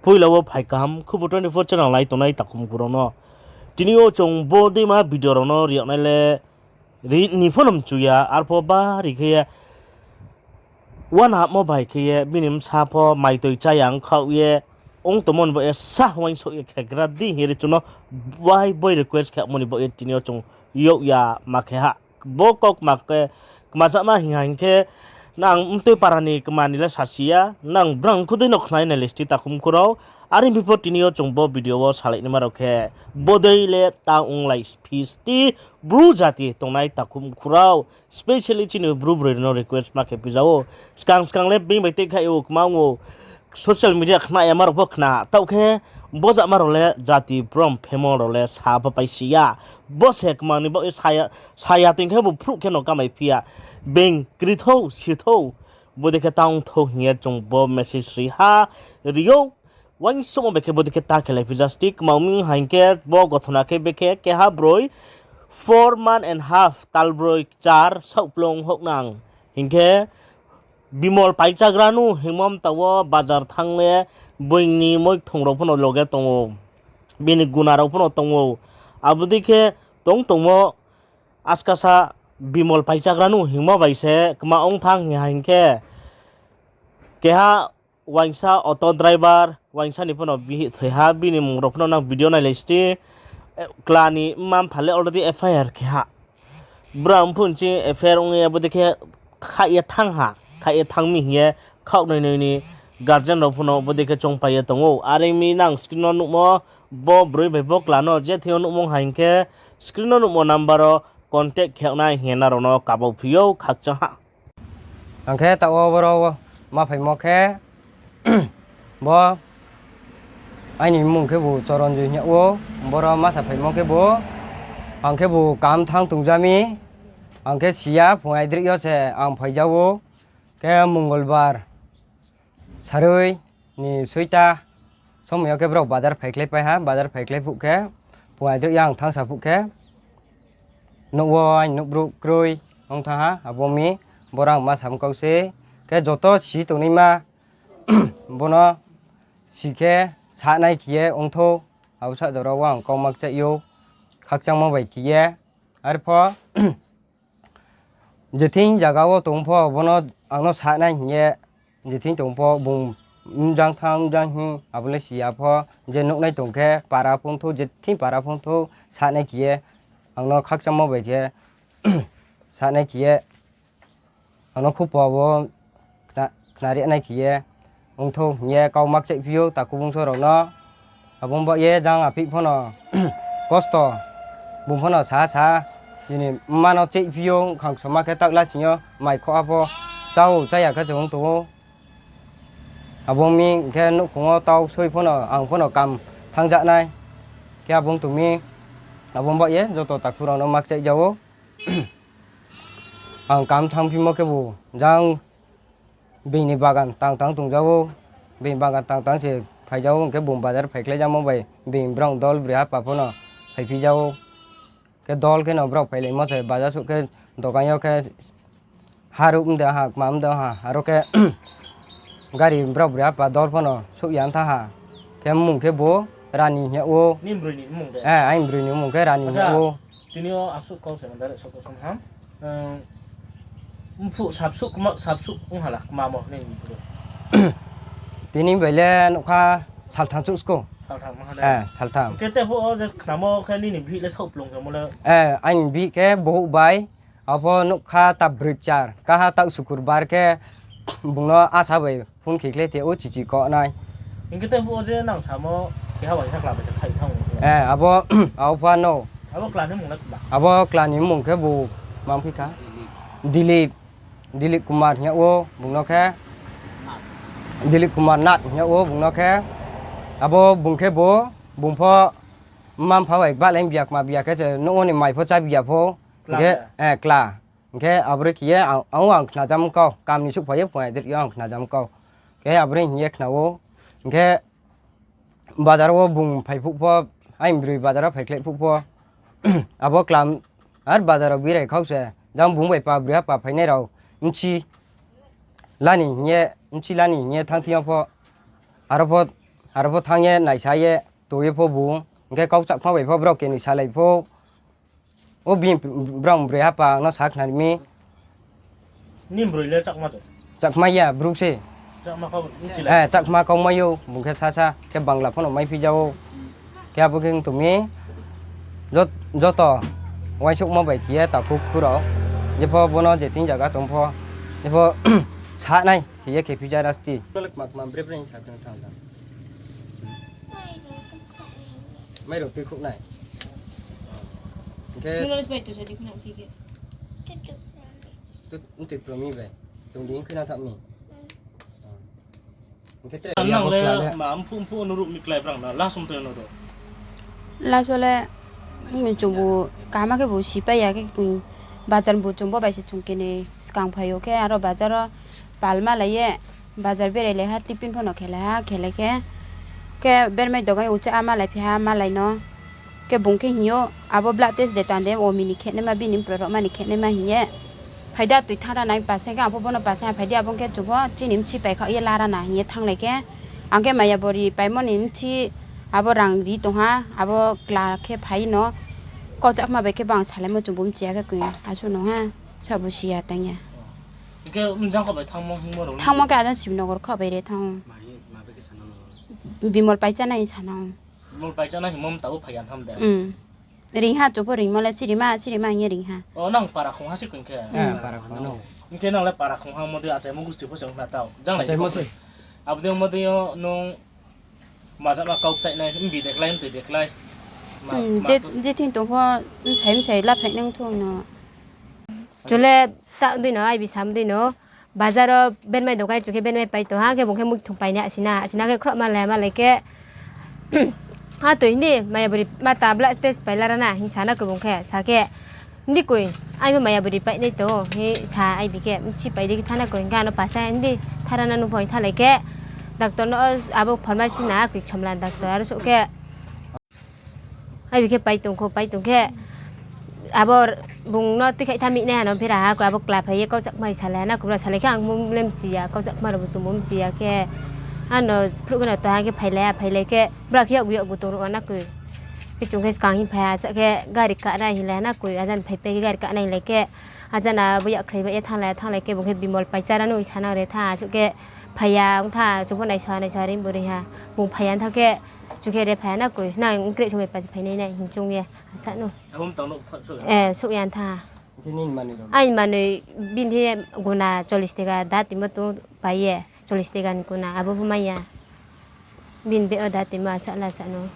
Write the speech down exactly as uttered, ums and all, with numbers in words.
Poila wo phai kaham Khubu twenty four channel nai tongnai takhum khu rao no. Tini yo chung bo deima video rao no riyag nai le ri ni pho no mchu ya, arpho bari khe ye uanamo bai khe ye bini bsa pho maitoi chá ya ongkhaoh ye ong tongmo ni baoh ye sa uaingsouh ye khegra di hing ye ri chung no bai boi request khe yagmo ni baoh ye tini yo chung youh ya ma khe ha. Bo kau kma khe kma jama hing ha hing khe, nang mtui para ni kma ni le sasi ya, nang brang kho dei no khna ye nai le sti takhum khu rao. Are phi pho tini yo chung bo video wo salai naima rao khe, bo dei le ta onglai phi sti Bru jati tongnai takhum khu rao, specially chini Bru broi rao no request ma khe phi ja ou. Skang skang le being bai tei khaih ou, kma ong ou, social media khna yama rao pho khna, taoh khe bo jama rao le jati brom phemo rao le sa pho paisi ya. Bo se kma ni baoh ye sa ya, sa ya toing khe bo phruh khe no kamai phi ya. Being kri thou, si thou, bo dei khe ta ong thou hing ye chung bo message ri ha, ri ou. Uaingsouhmo bai khe bo dei khe ta khe lai phi ja sti, kma ong mi hing khe bo gothona khe bekhe keha broi four month and half, tal broi kchar saohkplung houhnang. Hing khe Bimol Paichagra nu hingmo mta wo bazar thanng le, boing ni moikthong rao pho no loge tong ou, bini guna rao pho no tong ou. Abo dei khe tong tongmo askasa Bimol Paichagra nu hingmo bai se kma ong thanng hing ha hing khe, keha uaingsa auto driver, uaingsa ni pho no bihih thoi ha, bini mung rao pho no nang video nai le sti, kla ni mma mpha le already F I R khe ha. Brao pho nchi F I R ong ye abo dei khe khaih ye thanng ha, khaih ye thanng mi hing ye khaoh noi noi ni guardian rao pho no bo dei khe choungpai ye tong ou. Are mi nang screen no nuhmo, bo broi bai bo kla no je thing yo nuhmo ha hing khe, screen no nuhmo number wo contact khe yag nai hing ye nrao no kabau phi ou, khakchang ha. Ang khe taoh wo boro ma phaimo khe, bo aini mmung khebu Choronjoy hing yag ou, boro ma sa phaimo khebu, ang khebu kam thanng tongja mi, ang khe si ya, phung aidroih yo se ang phai ja ou, khe Mongolbar saroi ni soita somoi yo khe brao bazar phaikhlai pai ha, bazar phaikhlai phuh khe, phung aidroih yo ang thanngsa phuh khe, nouh wo aini nouhbrouh kroi ong thanng ha, abo mi, boro ang ma sam kau se, khe joto si tongnaima, bono si khe sanai khe ye ong thou, abo sahjora wo ang kau ma kchaih ou, khakchangmo bai khe ye, arpho, je thing zaga wo tong pho, bono ang no sanai hing ye, je thing tong pho, bung mjang thanng, mjang hing, abo le si ya pho, je nuhnai tong khe, para phung thou, je thing para phung thou, sanai khe ye, ang no khakchangmo bai khe, sanai khe ye, ang no khupo abo khna, khnari nai khe ye, ong thou hing ye kau ma kchaih phi ou, takhu bungso rao no. Abo baoh ye jang aphih pho no kosto, bung pho no sa sa, bini mma no cheih phi ou, khang soma khe taoh lasing yo mai khoh ha pho, chá ou chá ya khe se ong tong ou. Abo mi khe nouhkhong wo tau soi pho no, ang pho no kam thanngja nai. Khe abo ong tong mi, abo baoh ye joto takhu rao no ma kchaih ja ou. Ang kam thanngphimo khebu jang being ni bagan tang tang tong ja ou, being bagan tang tang se phai ja ou, hing khe bung bazar phaikhlai jamo bai being brao dol broi hapa pho no phaiphi ja ou. Khe dol khe no brao phailaimo se bazar souh khe dokan yo khe haruh mde ha, kma mde ha, aro khe gari brao broi hapa dol pho no souh ya thanng ha. Khe mmung khebu Rani hing yag ou. Aini broi ni mmung khe Rani hing yag ou. Tini yo asuh kau se manda re sokosong ha. Mphuh sapsuh kma, sapsuh ong hala kmamo nini bro. Tini bai le nougkha saltham suh sko. Saltham ha le. Saltham. Hing khe tephuh wo je khnamo khe nini bihih le saohplung khemo le. Aini bihih khe bohouh bai, abo nougkha ta broi kchar, kaha taoh sukurbar khe bung no asa bai phone khe khlai te ou chichi kau nai. Hing khe tephuh wo je nang samo keha uaingsa kla bai se khaih thanng ou. Abo, abo pha no. Abo kla ni mmung le kma? Abo kla ni mmung khe bu tma phi kha? Dilip. Dilip Kumar hing yag ou bung no khe. Dilip Kumar Nath hing yag ou bung no khe. Abo bung khe bu, bung pho mma mpha bai gbahlai bia kma bia khe se nouh wo ni mai pho chá bia pho. Hing khe, kla. Hing khe abo roi khe ye ang, ang khnajam kau, kam ni suhphai ye phung aidroih yo ang khnajam kau. Khe abo roi hing ye khna ou. Hing khe bazar wo bung phai phuh pho, aini broi bazar wo phaikhlai phuh pho. Abo kla, ar bazar wo birai khau se, jang bung bai pa broi hapa phainai rao, bchi lani hing ye, bchi lani hing ye thanng thing yo pho, aro pho, Aro pho thanng ye naisa ye tong ye pho bung, hing khe kau chakma bai pho brao kenoi salai pho. O bini brao broi hapa no sakhnari mi. Ni broi le chakma de? Chakma ya, bru se. Chakma kau, nchi le? Eh, chakma kau mai ou, bung khe sasa, khe Bangla pho no maiphi ja ou. Khe abo khe tong mi, jot-, joto uaingsouhmo bai khe ye takhu khu rao. Jepho bo no je thing zaga tong pho, jepho sa nai khe ye khe phi ja rasti. Kma kma bre bre sa khe thanng tha. Mai rao tui khouh nai. Hing khe Knowledge bai tu sa di khna phi khe. Tu, ntui pro mi bai. Tong di khna tha mi. Hing khe tre nang le ma mphuh mphuh no ruh mi klái brang na, last song tong no do. Last wo le, chung bu kaham khe bu sipai ya khe, bazar bu chung bo bai se chung keni skang phai ou khe, aro bazar wo pal malai ye, bazar berai lai ha, tiffin pho no khelai ha, khelai khe, khe bermai dogai uchih a malai phi ha, malai no. Khe bung khe hing ou, abo blood test de tang de, o mini khenaima, bini mpro rao mani khenaima hing ye. Phai da tui thanng ra nai, pasa khe ang pho bo no pasa phai di, abo khe chung pho chini mchi pai khaoh ye lara na hing ye thannglai khe. Ang khe Mayabori paimo ni mchi, abo rang ri tong ha, abo kla khe phai no. Kau chakma bai khe bang salaimo chung bu mchi ya khe koi, asuh no ha, sa bu si ya tang ya. Hing khe mjang kho bai thanngmo hingmo rao? Thanngmo khe ajang Sibinogor kho bai re thanng ou. Bimol paichanai hing sana ou. Bimol paichanai hingmo mta bo phai ya tham de? Ring ha, chung pho ringmo le sirima, sirima hing ye ring ha. O, nang para khong ha se koi khe? Hing khe nang le para khong ha mo dei achaimo gusti pho se ong khna tao. Jang nai. Abo dei mo dei yo nung majama kau kchaih nai, mbi de klái, mtoi de klái. Je thing tong pho, bsai bsai laphai nang thung no. Chung le ta dei no, aibi sam dei no. Bazar wo bermai dogai chung khe bermai pai tong ha, khe bung khe muithung pai nai asina, asina khe khroh malai malai khe, a toi hing di, Mayabori ma ta blood test pai lara na hing sana khe bung khe, sa khe, hing di koi, ai bo Mayabori pai nai tong ou, hing sa aibi khe, mchi pai di khe thana koi, hing khe ano pasa hing di, thara na nung pho hing thalai khe, doctor no abo pharmacy na koi somla doctor aro souh khe, Aibi khe pai tong kho, pai tong khe, abo bung no tuikhaih tha mihnai ha no phera ha koi, abo kla phai ye kau chakma salai ha na koi, bra salai khe ang le mchi ya, kau chakma rao bu chung bu mchi ya khe, ano phruh khe no tong ha khe phailai ha, phailai khe bra khe yakgu yakgu tong ruh ha na koi. Khe chung khe skang hing phai ha, sa khe gari kanai hing lai ha na koi, ajan phaipai khe gari kanai lai khe, ajan abo yakkhrai bai ye thannglai thannglai khe bung khe Bimol paichara no sanang re tha, asuh khe phai ya ong tha, chung pho naisao ha, naisao ha, ring bo ring ha, bung phai ya tha khe, chung khe re phai ya na koi, nang kreh somoi pa phainai nai hing chung ye, asa no. Souh ya tha. Aini manoi bini guna chollish teka da timo tong pai ye, chollish teka ni guna, abo pho mai ya. Bini bag wo da timo asa la sa no.